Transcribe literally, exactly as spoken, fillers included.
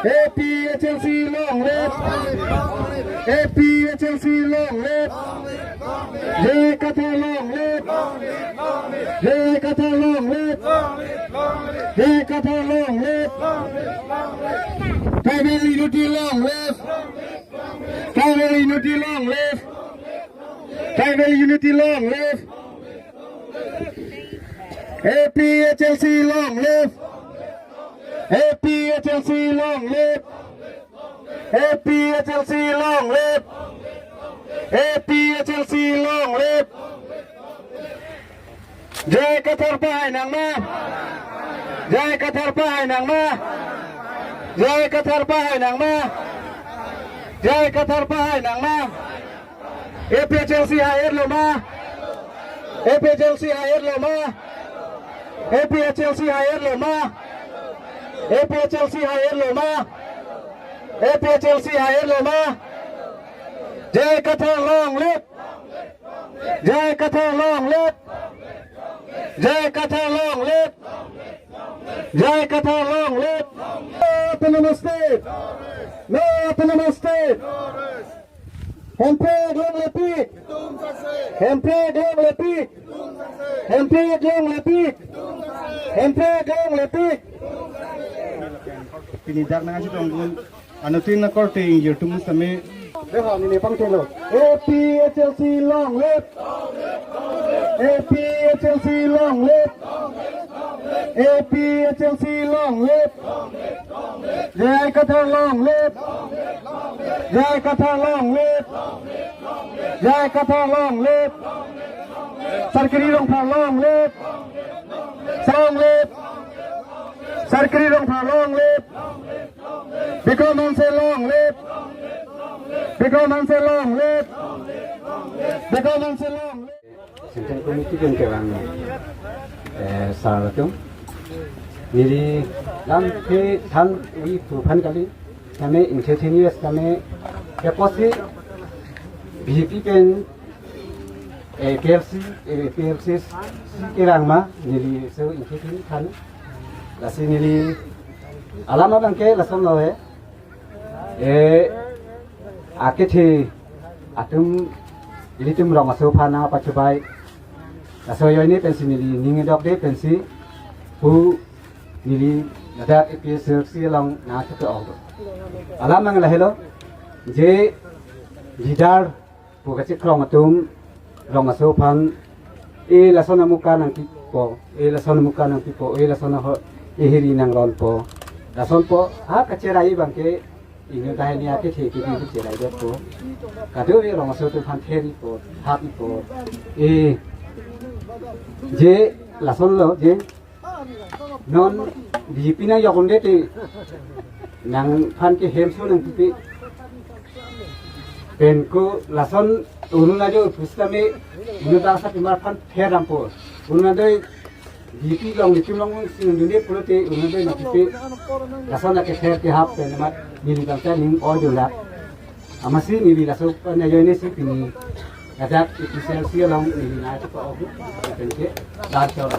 APHLC long live! APHLC long live! J I Kathar long live! J I Kathar long live! J I Kathar long live! Tribal unity long live! Tribal unity long live! Tribal unity long live! APHLC long live! APHLC long live! APHLC long live! APHLC long live! J I Kathar pahai nangma! J I Kathar pahai nangma! J I Kathar pahai nangma! J I Kathar pahai nangma! APHLC hai-et lo ma? APHLC hai-et lo ma? APHLC hai-et lo ma? APHLC hai-et lo ma? APHLC hai-et lo ma? J I Kathar long live! J I Kathar long live! J I Kathar long live! J I Kathar long live! No autonomous state! No autonomous state! Hemprek longlepik! Hemprek longlepik! Hemprek longlepik! Hemprek longlepik! Pini dak nangchetongdun anuttin akorte ingjir atum sitame. Deha neli pangthelo. APHLC long live! APHLC long live! APHLC long live! J I Kathar long live! J I Kathar long live! J I Kathar long live! Sarkiri Rongphar long live! Long live! Sarkiri Rongphar long live! Bikram Hanse long live! Bikram Hanse long live! Bikram Hanse long live! Central Committee pen kevang, eh, sir atum. Neli lam kethan wi pu aphan kali. Kami ingthe theni ves kami keposi BJP pen, eh, APHLC, eh, APHLC si kevang ma, neli so ingthe theni than. Lasi neli alam abang ke lason lo he. Eh, akethe atum ilitum rong aso aphan nangpachubai. Laso ajoine pensi neli ning edok de pensi pu neli ladak APHLC along nangthu-ok do. Alam abang lahelo, je leader pu kachekrong atum rong aso aphan, e lason amuka nangpipo, e lason amuka nangpipo, e lason aho, e hiri nangronpo. Lasonpo, ha kacherai abang ke, inut tahini akethe ke kacherai detpo. Kadokave rong aso atum aphan theripo, hapipo. E, je lason lo, je non BJP nang yok unde te nangphan ke hemso nangpipe. Pen ko lason Arunodoi pusitame inut asapimar aphan ther dampo. Arunodoi BJP along nelitum along si nangdunde pulote Arunodoi nangpipe. Lason akether kehap pen amat neli bangta ning ojo lak. Amatsi neli laso aphan ajoine si pini ladak APHLC along neli nangthu-ok, penke dar chor.